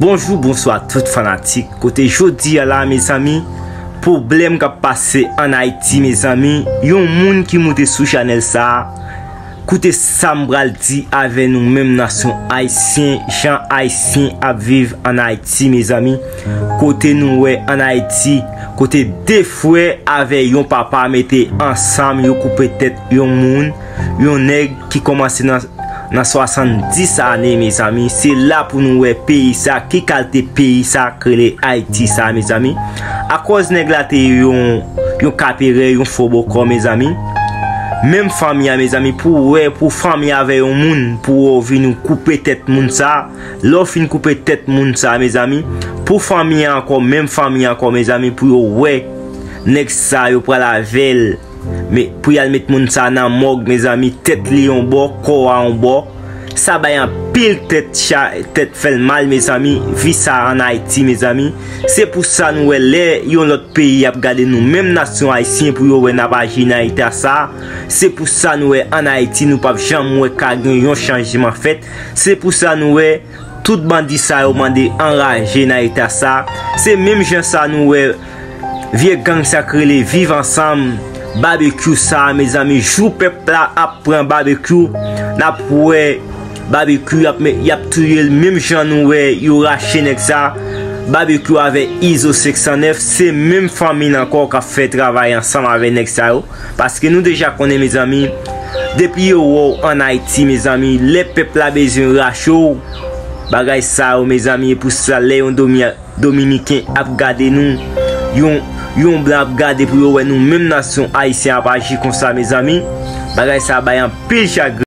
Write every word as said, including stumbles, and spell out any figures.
Bonjou, bonswa tout fanatik. Kote jodi a la, mezanmi, pwoblèm k ap pase ann Ayiti, mezanmi, yon moun ki moute sou chanèl sa a, koute sa m pral di avè nou menm nasyon ayisyen, jan ayisyen ap viv ann Ayiti, mezanmi. Kote nou wè ann Ayiti, kote de frè avè yon papa mete ansanm, yo koupe tèt yon moun, yon nèg ki kòmanse nan nan swasanndis ane, mezanmi. Se la pou nou wè peyi sa, ki kalte peyi sa k rele Ayiti sa, mezanmi. Akòz nèg la te yon, yon kaperè, yon fò bòkò, mezanmi. Menm fanmi a, mezanmi, pou wè, pou fanmi avè yon moun, pou wè w vin ou koupe tèt moun sa. Lè w fin koupe tèt moun sa, mezanmi, pou fanmi a ankò, menm fanmi a ankò, mezanmi, pou yo wè nèg sa, yo pral avè l. Men, pou y al met moun sa nan mòg, mezanmi, tèt li yon bò, kò a yon bò. Sa bay anpil tèt cha, tèt fè l mal, mezanmi, vi sa ann Ayiti, mezanmi. Se pou sa nou wè lè yon lòt peyi ap gade nou, menm nasyon ayisyen, pou yo wè n ap aji nan eta sa. Se pou sa nou wè ann Ayiti, nou p ap janm wè ka gen yon chanjman fèt. Se pou sa nou wè tout bandi sa yo mande anraje nan eta sa. Se menm jan sa nou wè vye gang sa k rele Viv Ansanm, Babekyou sa, mezanmi, jou pèp la ap pran Babekyou, n ap wè Babekyou y ap, y ap touye l, menm jan nou wè yo rache nèg sa. Babekyou avè Izo senk san nèf, se menm fanmi l ankò k ap fè travay ansanm avè nèg sa yo. Paske nou deja konnen, mezanmi, depi yo wè w ann Ayiti, mezanmi, lè pèp la bezwen rache w, bagay sa yo, mezanmi, e pou sa, lè yon domi-, dominiken ap gade nou, yon, yon blan ap gade pou yo wè nou, menm nasyon ayisyen ap aji konsa, mezanmi, bagay sa bay anpil chagren.